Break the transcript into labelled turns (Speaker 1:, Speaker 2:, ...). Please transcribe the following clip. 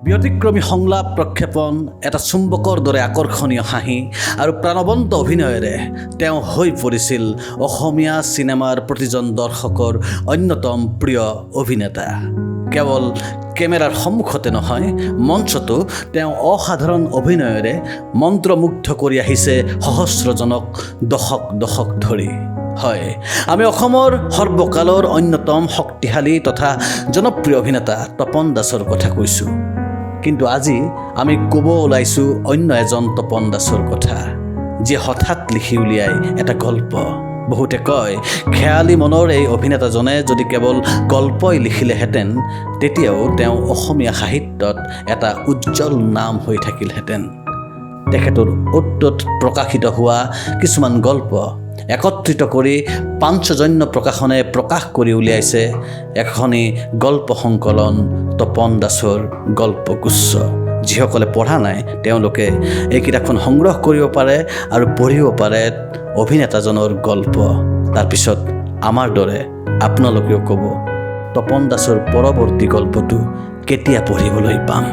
Speaker 1: ব্যতিক্ৰমী সংলাপ প্ৰক্ষেপণ, এটা চুম্বকৰ দৰে আকৰ্ষণীয় হাঁহি আৰু প্ৰাণৱন্ত অভিনয়েৰে তেওঁ হৈ পৰিছিল অসমীয়া চিনেমাৰ প্ৰতিজন দৰ্শকৰ অন্যতম প্ৰিয় অভিনেতা। কেৱল কেমেৰাৰ সন্মুখতে নহয়, মঞ্চতো তেওঁ অসাধাৰণ অভিনয়েৰে মন্ত্ৰমুগ্ধ কৰি আহিছে সহস্ৰজনক দশক দশক ধৰি। হয়, আমি অসমৰ সৰ্বকালৰ অন্যতম শক্তিশালী তথা জনপ্ৰিয় অভিনেতা তপন দাসৰ কথা কৈছোঁ। কিন্তু আজি আমি ক'ব ওলাইছোঁ অন্য এজন তপন দাসৰ কথা, যিয়ে হঠাৎ লিখি উলিয়াই এটা গল্প। বহুতে কয়, খেয়ালী মনৰ এই অভিনেতাজনে যদি কেৱল গল্পই লিখিলেহেঁতেন, তেতিয়াও তেওঁ অসমীয়া সাহিত্যত এটা উজ্জ্বল নাম হৈ থাকিলহেঁতেন। তেখেতৰ অ'ত ত'ত প্ৰকাশিত হোৱা কিছুমান গল্প একত্ৰিত কৰি পাঞ্চজন্য প্ৰকাশনে প্ৰকাশ কৰি উলিয়াইছে এখনি গল্প সংকলন, তপন দাসৰ গল্পগুচ্ছ। যিসকলে পঢ়া নাই, তেওঁলোকে এই কিতাপখন সংগ্ৰহ কৰিব পাৰে আৰু পঢ়িব পাৰে অভিনেতাজনৰ গল্প। তাৰপিছত আমাৰ দৰে আপোনালোকেও ক'ব, তপন দাসৰ পৰৱৰ্তী গল্পটো কেতিয়া পঢ়িবলৈ পাম?